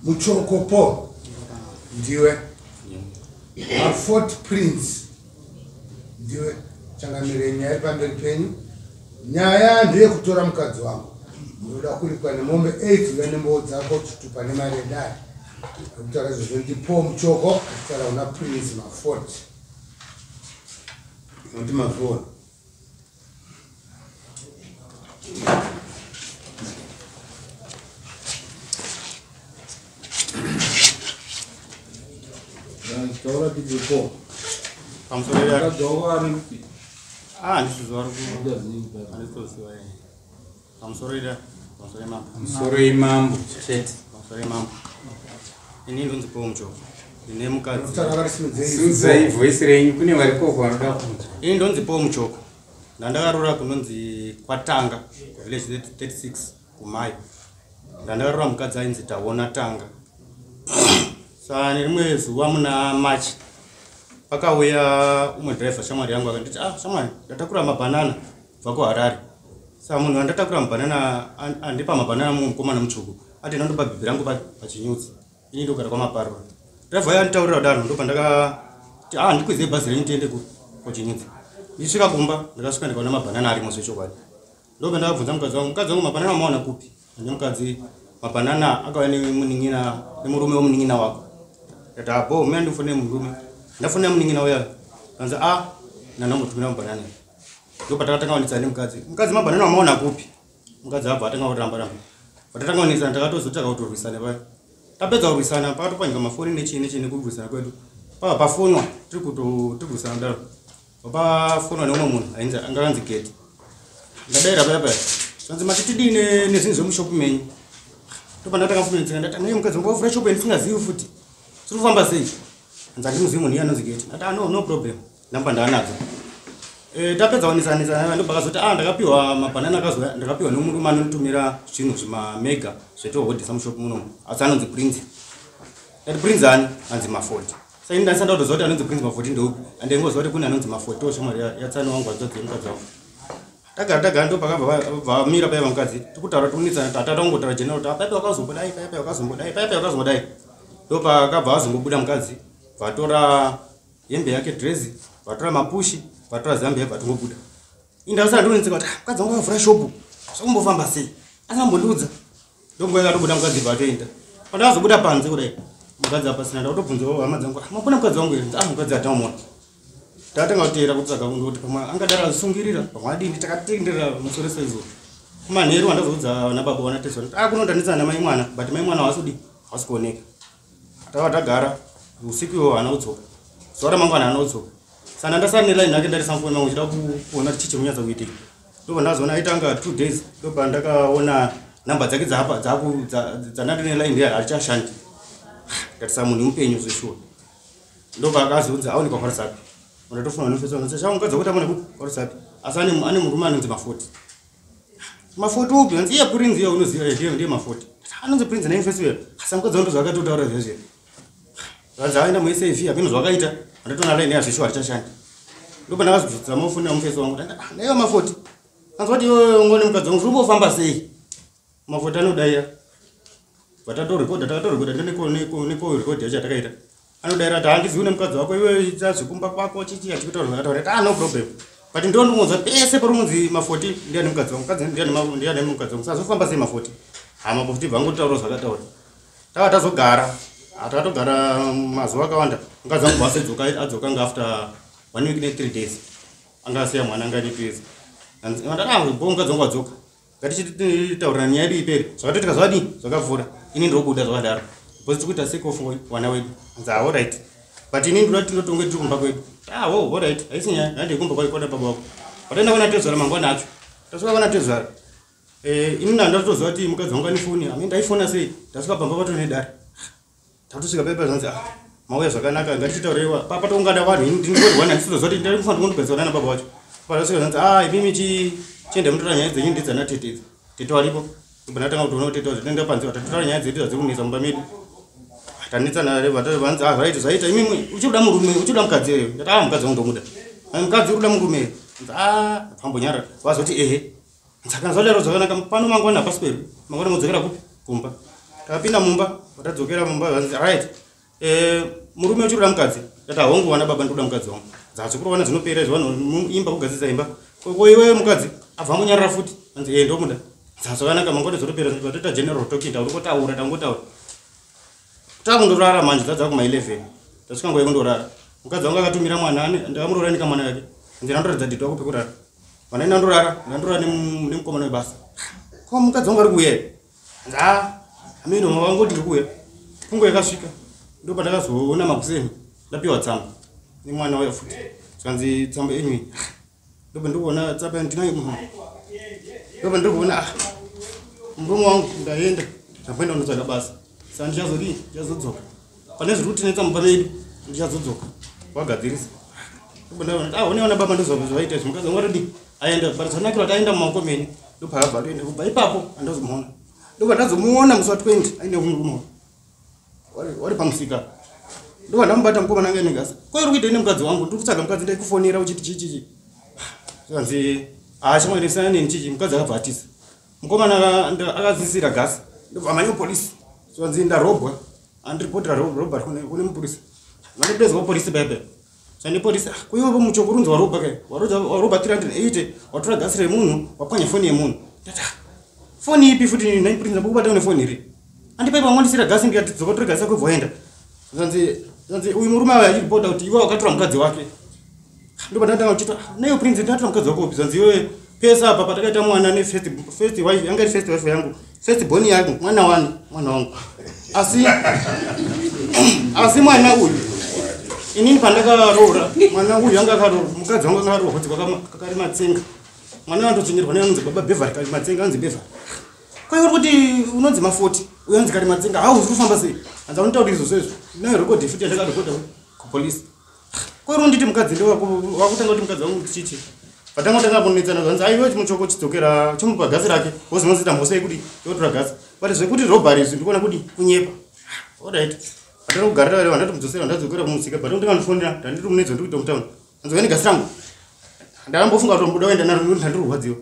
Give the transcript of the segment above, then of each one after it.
Muchoko Paul ndiwe. Mafort Prince ndiwe. Changamire, nyaya iri pamberi penyu, nyaya ndeyekutora mukadzi wangu. Munoda kuripwa nemombe 8. Uya nemboo dzako, chitupa nemari yedare. Akutaura izvozvo ndiPaul Muchoko, achitaura kuna Prince Mafort. Nokuti Mafort. Taura tiripo. Pamusoro yake. Mukadzi wako ari kupi? Ah, handisi vari ku Handichazivi baba. Handitoziva eh. Pamusoro ida. Pamusoro imambo. Musoro imambo chete. Pamusoro imambo. Ini ndonzi Paul Muchoko. Ndine mukadzi. Kutaura vakasimudzei. Simudzai voice renyu, kune varikoko vanoda kunzwa. Ini ndonzi Paul Muchoko. Ndandakarora kunonzi kwaTanga, kuvillage 36 kuMayo. Ndandakarora mukadzi ainzi Taona Tanga. Saka nerimwe zuva muna March pakauya umwe driver, shamwari yangu, akanditi, "Ah, shamwari, ndatakura mabhanana kubva kuHarare." Saka munhu andatakura mabhanana andipa mabhanana mumwe mukomana mutsvuku, ati ndandopa bhibhi rangu paChinyutsi, ini ndogara kwaMaparura. Driver uyo anditaurira kudaro, ndobva ndakati, "Ah, ndikwidzei bhazi renyu tiende kuChinyutsi." Ndichisvika kumba, ndakasvika ndikaona mabhanana arimo zvechokwadi. Ndobva ndakabvunza mukadzi wangu, "Mukadzi wangu, mabhanana maona kupi?" Ande mukadzi, "Mabhanana akauya nemunin'ina, nemurume wemunin'ina wako." Ndati, "Abo mina ndifune murume, ndafonera munin'ina uya." Kanzi, "A, ndandangotumira mabhanana." Ndopatakatanga kuonetsana nemukadzi. "Mukadzi, mabhanana wamaona kupi?" Mukadzi abva atanga kuramba ramba. Patatanga kuonetsana, takatozotanga kutorwisana paya. Tapedza kurwisana, pakatopanyika mafoni nechii nechii. Nekurwisana kwedu, pava pafonwa, tiri kurwisana kudaro, pafonwa neumwe munhu ainzi anga kanzi Geti. Ndadaira paya paya, zvanzi, "Mati tidii nezvinhu zvemushopu menyu?" Ndopa ndatanga kufunitsika. Ndati, "Naye mukadzi wangu wavhura shopu yandisingazivi futi, tiri kufamba sei?" Hanzi, "Handimuzivi munhu iye anonzi Geti." Ndati, "Ah, no, no problem, namba ndaanadzo." Tapedza kuonetsanetsana, ndobva akazoti, "Ah, ndakapiwa mabhanana, akazouya, ndakapiwa nemurume anonditumira zvinhu zvimamega zvetohodhesa mushopu munomu, asi anonzi Prince." Ndati, "Prince ani?" Anzi, "Mafoti." Saka ini ndandisanda kutoziva kuti anonzi Prince Mafoti ndeupi. Andingoziva kuti kune anonzi Mafoti oshamwari yatsani wangu, hanzvadzi yemukadzi wangu. Tagara tagara, ndo pakabva vamira paya mukadzi, tikutaura, tikunetsana, tatata kungotaura general kuti paipa wakazombodai, paipa wakazombodai, paipa wakazombodai. Ndo pakabva azongobuda mukadzi, vatora hembe yake, drezi, vatora mapushi, vatora zambia, vatongobuda. Indasara ndonetseka kuti, "Ah, mukadzi wangu akavhura shopu, zvakumbofamba sei? Asambondiudza." Ndonguva yakatobuda mukadzi, bva atoenda. Pandakazobuda panze kudai, mukadzi apasina. Ndakutobvunzawo hama dzangu, "Ah, mapona mukadzi wangu here?" "Ah, mukadzi hatamuona." Takatanga kuteera kutsvaga kuti pamwe angadaro azvisungirira, pamwe adini. Takatenderera musoro seizvo. Kumanheru wandazoudza vana baba vanatezva kuti, "Ah, kunondanetsana namai mwana," but mai mwana haasi kudi, haasi kuoneka. Tava tagara usiku iwowo, haana kudzoka. Zuva ramangwana haana kudzoka. Saka ndasara nelaini yake, ndarisa mufoni mangu chida kuona kuti chii chekunyatsa kuitika. Ndobva ndazoona aitanga 2 days, ndobva ndakaona namba dzake dzapa dzandandi nelaini ndiye harichashandi. Ndatisa munhu mupenyu zveshuwa. Ndobva akazonzi aonekwa paWhatsApp. Undatofona nofesa mukadzi wakuti amona kupi paWhatsApp, asi ane murume anonzi Mafoti. "Mafoti upi?" Anzi, "Iye Prince iye unoziva ndiye Mafoti anonzi Prince naimfesi uya." Asi mukadzi wangu ndozvaakatotaura zvezve. Vanzi aenda muSAV, hameno zvakaita. Andatoona laini yazveshuwa harichashandi. Ndobva ndakazobvunza mafonera mufesi wangu, "Naiwa Mafoti?" Anzi, "Wati iwe ngone mukadzi wangu, zviri kumbofamba sei?" Mafoti anodaira, vatatorekodha, takatorekodha nekorekodhi yacho yatakaita. Anodaira ati, "Handizivi nemukadzi wako iwe, ita zvekumba kwako." Chichi achikutaura zvakataura. Ati, "Ah, no problem, but ndo ndingonzwa pese pari kunzi Mafoti ndiani mukadzi wangu, mukadzi ndiani mukadzi wangu, sazofamba sei Mafoti?" Ha, Mafoti bvangotaura zvakataura. Tava tazogara, takatogara mazuva akawanda. Mukadzi wangu bvasedzoka, adzoka nga after one week ne3 days. Anga asiya mwana anga ane 2 years. Ndati, "Mukadzi wangu adzoka, ngatichitaurira nyaya yedu ipere. Zvakatoitika zvadii, zvakapfuura, ini ndinobuda zvakadaro because tiri kuita sake of vana wedu." Anzi, "Alright, but ini ndinoda tindotonge tiri kumba kwedu." "Ah, oh, alright, haisi nyaya, handei kumba kwada baba wako." Pataenda kuna tezvara mangwana acho, tasvika kuna tezvara, ini ndandatoziva kuti mukadzi wangu anefoni ame ndaifona sei. Ndasvika pamba pato nedare, tatosvika paipa, zvanzi, "Ah, mauya zvakanaka, ngatichitaureiwa." Patoungana vanhu, ini ndinongorwana, ndisitoziva kuti ndari kufanira kundogadzirana nababa vacho. Patasvika zvanzi, "Ah, imimi chiende mutora nyaya dzenyu, ndedzana tete idzi, tete waripo." Ndobva ndatanga kutoona kuti tete wacho. Toenda panze, tatotaura nyaya dzedu dzadziri kunetsa mumba medu. Tanetsana, vanzi, "Ah, zvaita zvaita, imimi uchikuda murume, uchikuda mukadzi here?" Ndati, "Ah, mukadzi wangu ndomuda." "Ah, mukadzi uri kuda murume here?" Nzi, "Ah, pambonyarara." Vazoti, "Ehe." Saka zvadaro zvakanaka, pano mangwana hapasi kwedu, mangwana modzokera kupi? Kumba. Takapinda mumba. Patadzokera mumba zvanzi right, murume uchiri kuda mukadzi? Ndati hongu vana baba, ndikuda mukadzi wangu. Dzazvikurowana dzinopera izvo, vanhu imba kugadzirisa imba. Ko iwe mukadzi abva munyarara futi, anzi ee ndomuda. Dzazvakanaka, mangwana dzotopera. Vatoita general talking, tauri tangotaura takundorara manje. Dzadza kuma 11, tasvika nguva yekundorara. Mukadzi wangu akatumira mwana, ndakamuroora nekamwana kake. Nzi ndandoratidza dhiti wako pekurara. Vana ndandorara, ndandorara nemukomana webasa. Ko mukadzi wangu ari kuuya here? Nzi a ameno, wangoti ndiri kuuya. Fungo yakasvika, ndo pandakazoona makuseni ndapiwa tsamba nemwana waya futi. Zvikanzi tsamba yenyu iyi. Ndopa ndikuona tsamba ndinayo, ndopa ndiri ah, murume wangu ndaenda, ndamboenda kundotsvaga basa, saka ndichazodii? Ndichazodzoka pane zviri kutinetsa mumba medu, ndichazodzoka wagadzirisa. Oneona baba, ndozvaita izvi. Mukadzi wangu atodii? Aenda, but zvanakira kuti aenda mumaoko menyu. Ndopaakabva atoenda. Kubva ipapo handazomuona. Ndobva ndazomuona musi wa20 aine murume wari pamusika. Ndobva ndamubata mukomana anga ine gasi. Ko uri kuita ine mukadzi wangu? Ndiri kutsvaga mukadzi, ndaikufonera uchiti chii chichi. Zvikanzi shamwari, siyana neni chichi. Mukadzi akabva atisa mukomana akazisira gasi. Ndobva amhanya kupolisi, zvikanzi ndarobwa, andiripotera robbery kune mupurisa. Vandopedzwa kupolisi paipai zvandipolisi kuiwepo muchoko urunzi warobha kai, warobha 380, watora gasi remunhu, wapwanya foni yemunhu. Ndati foni ipi futi naipurisa? Ndambokubata une foni iri andipaipa, wangondisira gasi, ndikati dzoka tore gasi yako ibva waenda. Zvanzi uyu murume ava achiripota kuti iwe wakatora mukadzi wake. Ndopa ndatanga kuchita naiyo prince, ndinatora mukadzi wako upi? Zvanzi iwe pese apa patakaita mwana nefirst first wife, yanga iri first wife yangu, first born yangu, mwana wani, mwana wangu. Asi mwana uyu inini pandakaroora mwana uyu anga akaroora mukadzi wangu, anga akaroorwa kunzi kakari matsenga. Mwana anotochengerwa neanonzi baba Bevari kari matsenga, anonzi Bevari. Kwai uri kuti unonzi ma40, uyo anonzi kari matsenga, hau zviri kufamba sei? Hanzi aunitauri izvozvo izvo, nayo rekodhi futi yandakarekodha kupolisi. Kwai uri unditi mukadzi ndewakutanga kuti mukadzi wangu chichi vatanga tanga kunetsana. Zvanzi aiwe chimuchoko chidzokera chimupa gasi rake, wozinozita mhosva yekuti yotora gasi, but zvekuti robbery izvi ndikuona kuti kunyepa. Alright, vatanga kugara tavareva, ndatomudzosera, ndadzokera kumusika, but ndingandifonera ndandiri munedzo, ndiri kuita mutauni. Hanzi uya negasi rangu. Ndakambofunga kuti mbuda waenda naro, ndandiri kurwadziwa.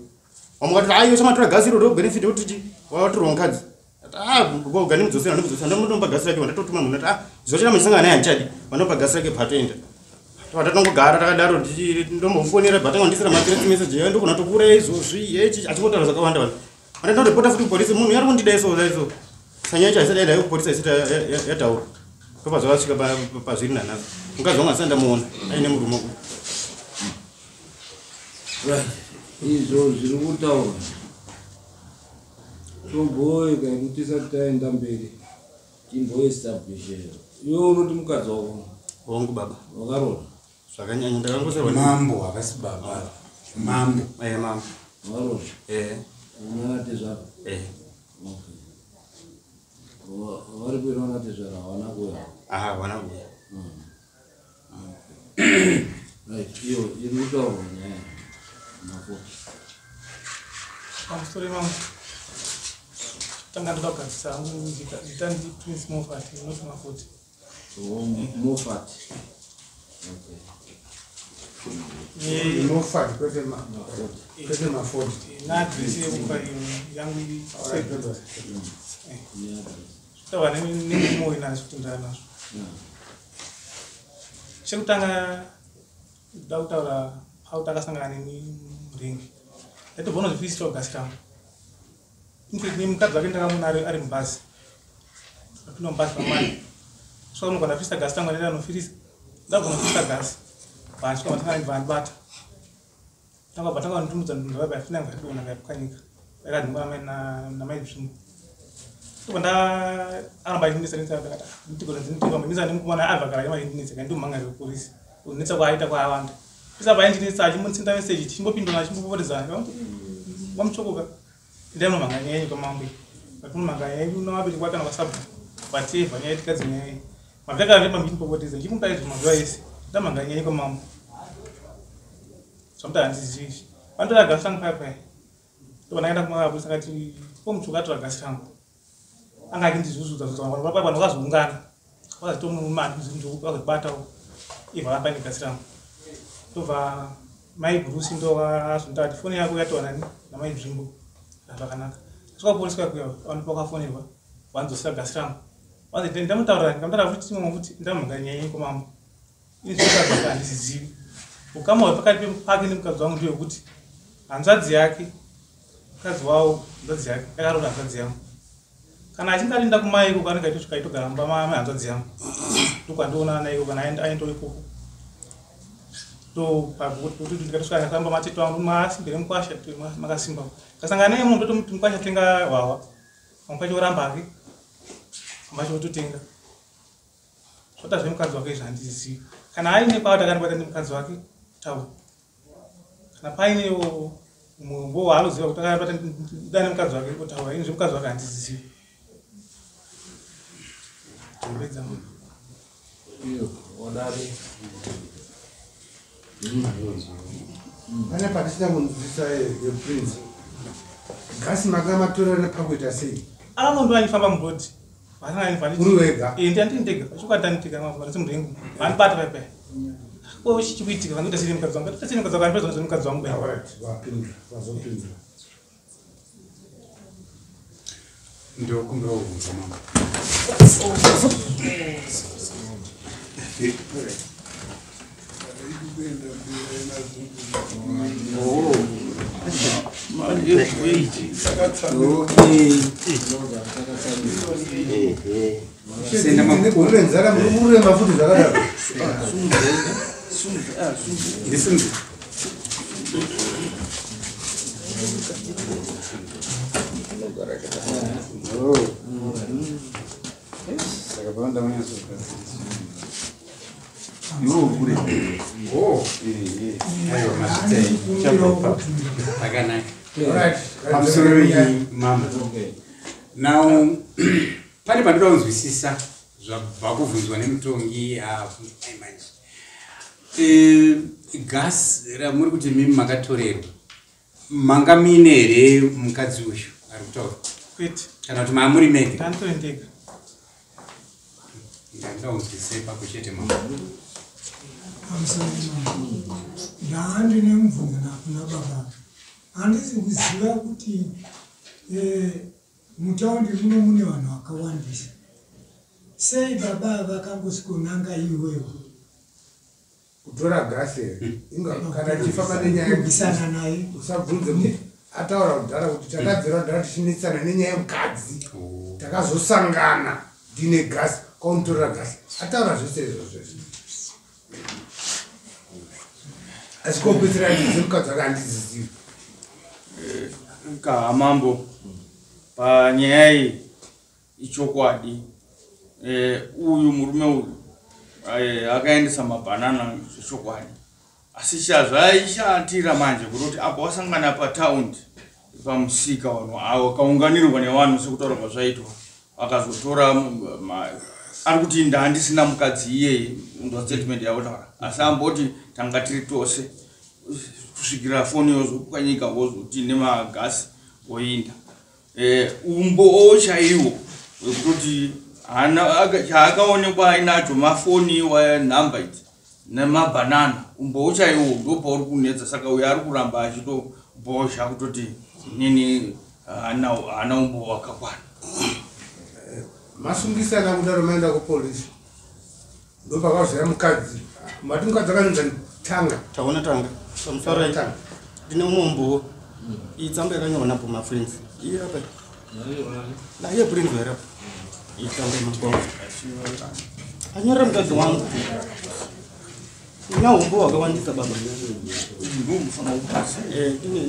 Vamwe vakati aiwe chamatora gasi iro ndo benefit yekuti chi watorwa mukadzi. Goga ndimudzosera, ndimudzosera, ndamutompa gasi rake. Vandatotuma munhu ati zuva chiramba naye handichadi, vanopa gasi rake patoenda. Tatatongogara takadaro, ndombofonera, but angandisira mathreat message yayo, ndogona tokuuraya izvozvi yechi, achingotaura zvakawanda. Vanhu vandandoripota futi kupolisi, munhu yari kundida iso iso sanyaya yacho haisati yaenda kupolisi, haisati yataura. Ndopa zvakasvika pazviri nanhasi. Mukadzi wangu asati ndamuona aine murume uyu. Right, izvo zviri kutaurwa tomboeka kuti tisati taenda mberi timboestablishe. Iwe unoti mukadzi wako? Hongu baba. Wakaroora? Zvakanyanya, ndakangosarwa. Mambo, havasi baba, mambo. Eh, mambo. Wakaroora? Eh. Una tezvara? Eh. Okay. Vari kuita una tezvara havana kuuya? Aha, havana kuuya. Right, iyo iri kutaurwa nyaya mafoti. Pamusoro mangu, tanga ndoda kugadzisa hangu zita, ndi Prince Mofat, not Mafoti. Mofat, okay. Mofat, kwete kwete mafoti. Neadresi yekupa yangu taura nemumwoyo nazvo kuti ndara nazvo. Chekutanga ndoda kutaura pau takasangana neni muringi, ndaitobva unozvifisira kugasi rangu. Infact mukadzi wake ndakamuona ari mubhazi, apinda mubhazi pamai svika unogona ndafisa gasi rangu, ndaenda nofirisa, ndagona kufisa gasi vandisvika vatanga vandibata, tanga bva tanga vanditundudza ndundudza vabva yafina ngakadonha ngayapwanyika yakadhingwa namai Dzvimbo. Ndobva nda aramba achindinetsa netsa, ndakati nditigona ndinditinga nemukomana abva kara yamandinetsa kanditomhanga kupolisi kunetsa kwaaita kwaawanda pisa paindinetsa achimbondisenda message, tichimbopindurana, achimbopopotedzana wamuchokoka. Ndainomhanga nyaya yenyu kwamambo, but unomhanga nyaya yenyu unavabereki wake kana kwasabhuku, whatever nyaya tikadzi nyaya iyi mavheka areba muchindipopotedza ndichimupa izvo mazuva ese. Ndamhanga nyaya yenyu kwamambo, zvamuti handizivi izvi. Vandotora gasi rangu paya paya, ndobva ndaenda kumapurisa, akati ko mutsvuka atora gasi rangu, anga achindizvuzvudza zudza. Vanhu vakazoungana vakazotomuvakazobatawo ibva vapa negasi rangu. Ndobva mai Brusi ndovazondati foni yako yatorwa nani namai Dzvimbo. Zvakanaka, svika kupolisi kwakuya, vanhu vakafonerwa, vanzosira gasi rangu. Wanzi ndamutaurira, ndikamutaura futi chimwe futi ndamhanga nyaya yenyu kwamambo. Ini zvemukadzi wake handizizivi. Ukama hwepakati pake nemukadzi wangu ndewekuti hanzvadzi yake, mukadzi wavo, hanzvadzi yake yakaroora hanzvadzi yangu. Kana achinge arinda kumai ikoko anenge aitosvika aitogara mumba mehanzvadzi yangu. Ndokwandiona naye ikoko kana aendawo ikoko. Ndopakuti ndikatosvika ndakafamba matete wangu masimbire mukwasha makasimba. Kasangana naye munhu ndotomuti mukwasha tenga hwahwa. Mukwasha oramba hake. Mukwasha ototenga. Zvota zvemukadzi wake izvi handizivi. Kana aine kwaati akandibata nemukadzi wake taura. Kana painewo mumwe waanoziva kuti akandibata nemukadzi wake otaura. Ini zvemukadzi wake handizivi. Ndopedza munhu. Iyo, wadare. Pane patisina kunzwisisa yeprince. Gasi manga matorana pakuita sei? Anondo aifamba muroad. Uri wega? Ndandiri ndega. Chokwadi ndandiri ndega mafamba murengu. Vanibata paipai. Ko chichi kuitika vanoita sei nemukadzi wangu? Vanoita sei nemukadzi wangu? Andipedza nemukadzi wangu. Alright, vapindura, vazopindura. Ndokumbira kubvunza mambo. Senda makuru enzara muri kurema futi zvakadaro. Ndisimbe. Saka panoda kunyatsogadziriswa. Iwe uri kure. Oh, aiwa mazvitei. Chabva ipapo. Pakanaka. Alright. Pamusoro iyi mambo. Now pane pandoda kunzwisisa zvabva kubvunzwa nemutongi ai manje. Gas ramuri kuti mimi makatorerwa. Manga muine here mukadzi uyu ari kutaura? Kwete. Kana kuti maamuri mega? Ndandiri ndega. Ndanoda kunzwisisa ipapo chete mambo. Pamusoro mambo. Ndaandine mubvunzo nakuna baba. Handisi kuziva kuti mutaundi muno mune vanhu vakawandisa. Sei baba vakangosvikonanga iwewe? Kutora gasi here? Inga kana tichifamba nenyaya Kubvisana naye. Usabvunze munhu. Ataura kudhara kuti takabvira kudhara tichinetsana nenyaya yemukadzi. Takazosangana ndine gasi, kwamutorera gasi. Ataura zvese izvozvo zvese. Asi kopedzera handidzi mukadzi wake handizizivi. Kaha mambo, panyaya iyi ichokwadi. Uyu murume uyu akaendesa mabhanana zvechokwadi. Asi chazvaishatira manje kuti apo wasangana pataundi pamusika vanhu avo kaunganirwa nevanhu sekutaura kwazvaitwa akazotora ari kuti ndandisina mukadzi iyeye ndo statement yavo taura asi amboti tanga tiri tose kusvikira foni yozopwanyika wozoti nemagasi oinda. Umbowo chaiwo wekutoti chaakaonekwa ainacho mafoni wanhamba idzi nemabhanana umbowo chaiwo ndopauri kunetsa saka uyo ari kuramba achitobhozha kutoti nini haana umbowo wakakwana. Masungisana kudaro maenda kupolisi ndopakazouya mukadzi mati mukadzi akanonza tanga taona tanga pamusoro Tanga. ndine umwe umbowo iyi tsamba yakanyorwa naBhuma Prince iyi apa naiye Prince here apa iyi tsamba yemabongo anyorera mukadzi wangu ina umbowo wakawandisa baba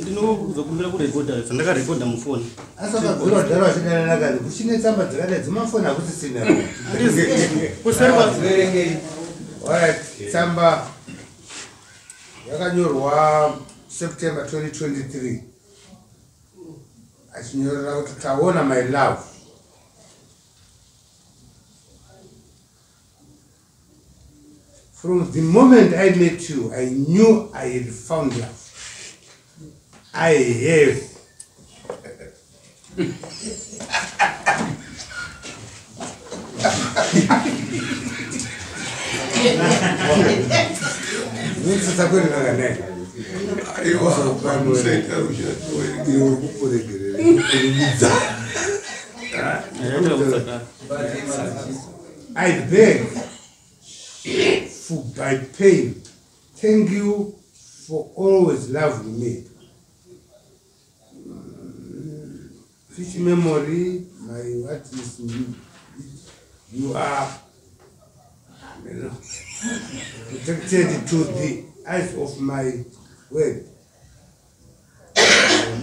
ndinozokumbira kurekodha zvandakarekodha mufoni asi akabvira kudhara vachidanana kani kuchine tsamba dzakadai dzemafoni hakusisina. Kuseri Verengei. Alright, tsamba yakanyorwa September 2023 achinyorera kuti taona my love. From the moment I met you, I knew I had found love. I have. Ndinotsitsa kuerenga naye. Aiwa, musaita rushato iwe kuregerera kukurumidza. I beg for by pain. Thank you for always loving me. Which memory, my what is you are protected to the eyes of my word.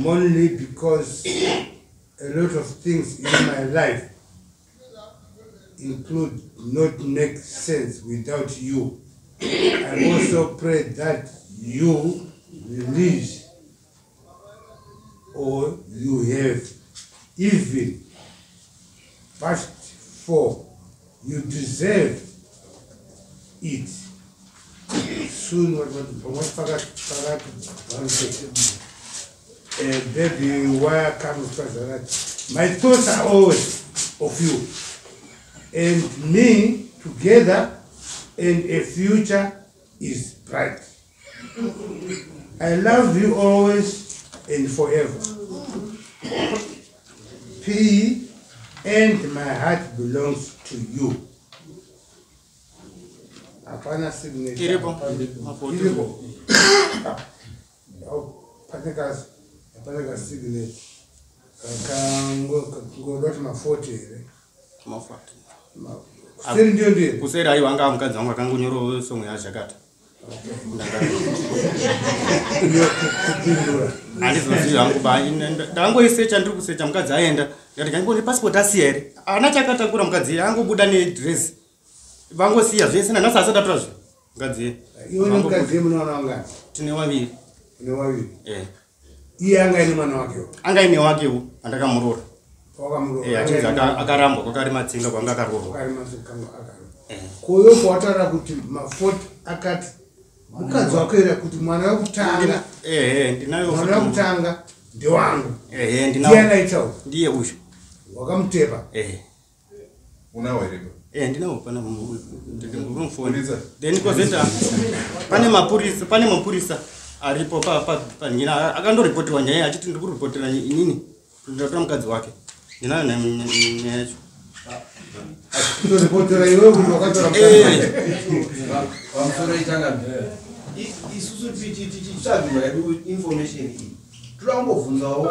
Only because a lot of things in my life include not make sense without you. I also pray that you release or you have even passed for. You deserve it. Soon, what baby, why comes that? My thoughts are always of you and me together, and a future is bright. I love you always and forever. P, and my heart belongs to you. Hapana signature. Iripo. Iripo. Pane signature. Kangoti ma40 here. Ma40. Kuseri ndiyo ndiyo. Kuseri aiwa anga mukadzi wangu akangonyorawo song yaZhakata. Handizozivi hangu ba ndangoisecha ndiri kusecha mukadzi aenda ndikati kangoni passport asiya here ana chakatakura mukadzi angobuda nedress vangosiya zvese nanhasi asati atora zve mukadzi iwe nemukadzi munoona wangani tine waviri. Tine waviri. Eh. Iye anga aine mwana wakewo. Anga aine wakewo andakamuroora. Wakamuroora. Achinzi akarambwa kwakarima tsinga kwanga akaroorwa. Kwakarima tsinga akaroorwa. Koyo pawataura kuti ma40 akati mukadzi wako here kuti mwana wekutanga. Ehe, ndinayo. Mwana wekutanga ndewangu. Ehe, ndinawo. Ndiye anaitawo. Ndiye uyu. Wakamutepa. Ehe. Unawo here? Eh, ndinawo pana mufoni. Then kozoita pane mapurisa, pane mapurisa aripo panyina akandoripotirwa nyaya achiti ndiri kuripotera inini ndatora mukadzi wake. Ndinayo nyaya yacho. Kutoripotera iwe kuti wakatora mukadzi wake. Pamusoro itanga isusu tichitsvagirwa yedu information iyi toda kumbobvunzawo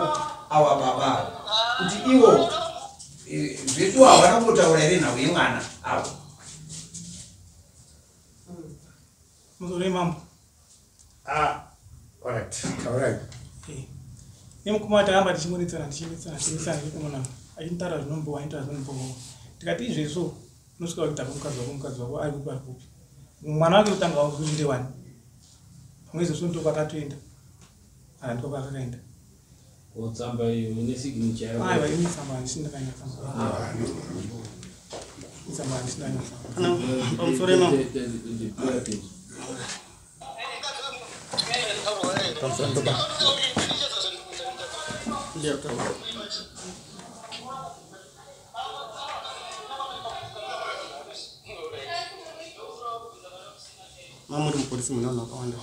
ava baba kuti ivo zvedu havana kumbotaura here nhau yemwana avo. Musoro mambo. Ah, alright, alright. Nemukoma taramba tichingonetsana tichinetsana tichinetsana nekumona achitaura zvinombowa achitaura zvinombowa. Tikati izvezvo unosvika kuita mukadzi wako ari kupi ari kupi. Mwana wake kutanga kuti ndewani. Pamwe izvozvo ndiko kwakatoenda. Kana ndiko kwakakaenda. Tsamba iyo ine signature yako. Aiwa ine tsamba handisi ndakanyora tsamba. Tsamba handisi ndakanyora tsamba. Pamusoro imamo. Pamusoro ndopa. Ndiyo taura. Mamuri mupolisi munoona wakawanda.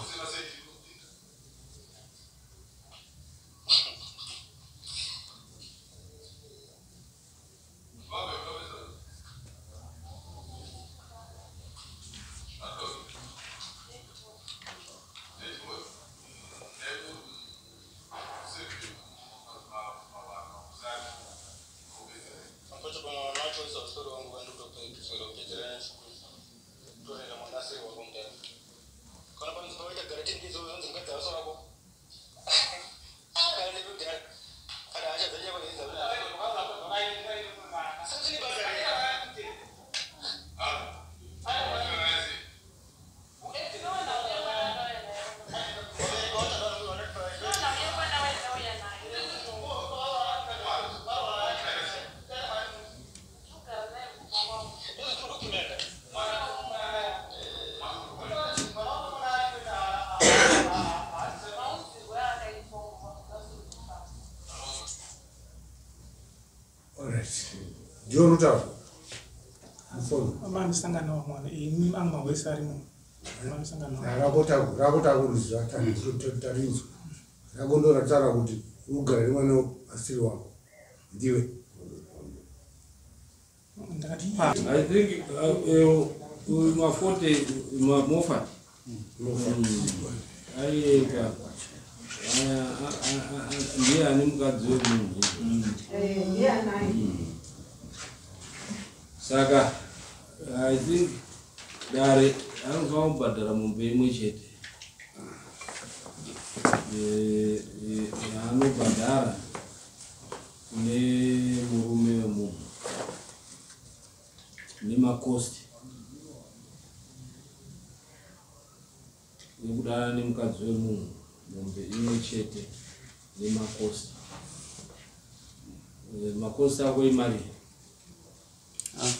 Ndiyo mufoni. Mamisangano mwana ini angu mawesi arimo. Mamisangano. Rakotakurudzira tarinzwa. Rakondorataura kuti ugare nemwana asiri wako. Ndiwe. Ndakati pa I think mafote Moffat aieka ndiye ane mukadzi wemunhu. Saka I think dare anofanira kubhadhara mombe imwe chete yaanobhadhara kune murume wemunhu nemakosti yekudana nemukadzi wemunhu, mombe imwe chete nemakosti. Makosti ako imari?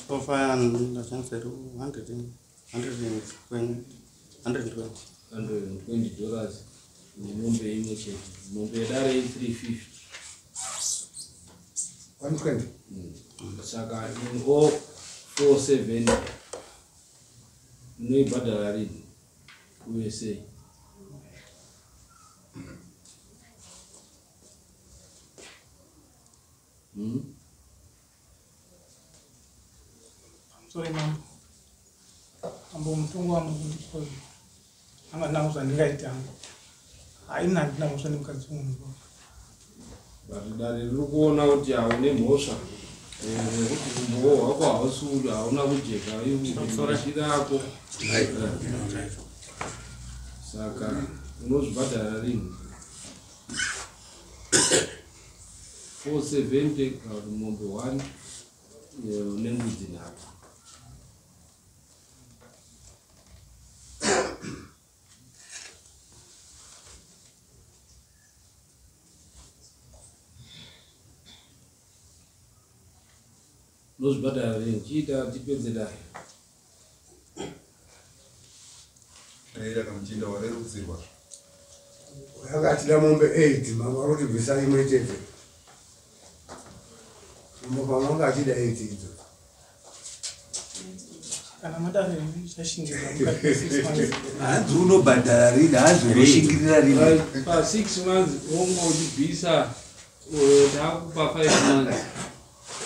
So far ndashandisa 120. $120 nemombe imwe chete. Mombe yedare i350. 120. Saka in all 470 unoibhadhara rini kuUSA? Sorry mambo, mambo, mutongo wangu kundipozi anga ndina zvandingaita hangu. Haini, handina mhosva nemukadzi wemunhu. But dare riri kuona kuti haune mhosva, nekuti umbowo hwako hausi hauna kujeka mashira ako. Saka unozvibhadhara rini 470 kana kuti mombe 1 nembudzi 3? Unozvibhadhara rini? Chiita tipedze dare. Daira kamuchinda warerutsirwa. Yakatida mombe 8, mama vari kuti bvisa imwe chete. Mambo pamwe anga achida 8 idzo. Kana madare, ndichashingirira mukati me6 months. Hanzi unobhadhara rini? Hanzi unoshingirira rini? Pa6 months wonge uchibvisa. Ndakupa 5 months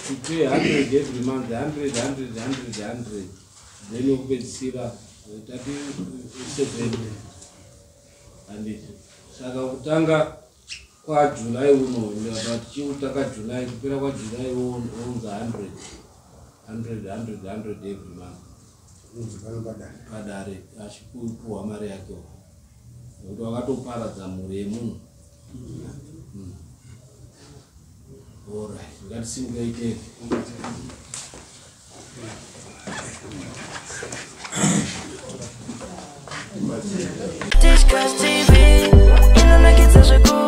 to pay 100 every month, 100, 100, 100, 100, then wokupedzisira tati 70, handiti? Saka kutanga kwaJuly uno, tichiutanga July, kupera kwaJuly wounza 100, 100, 100, 100 every month. Unzi panobhadhara. Padare achikupuhwa mari yakewo, nekuti wakatoparadza mhuri yemunhu. Alright, ngatisimukei teve. Tichkach TV, inonakidza zvekuru.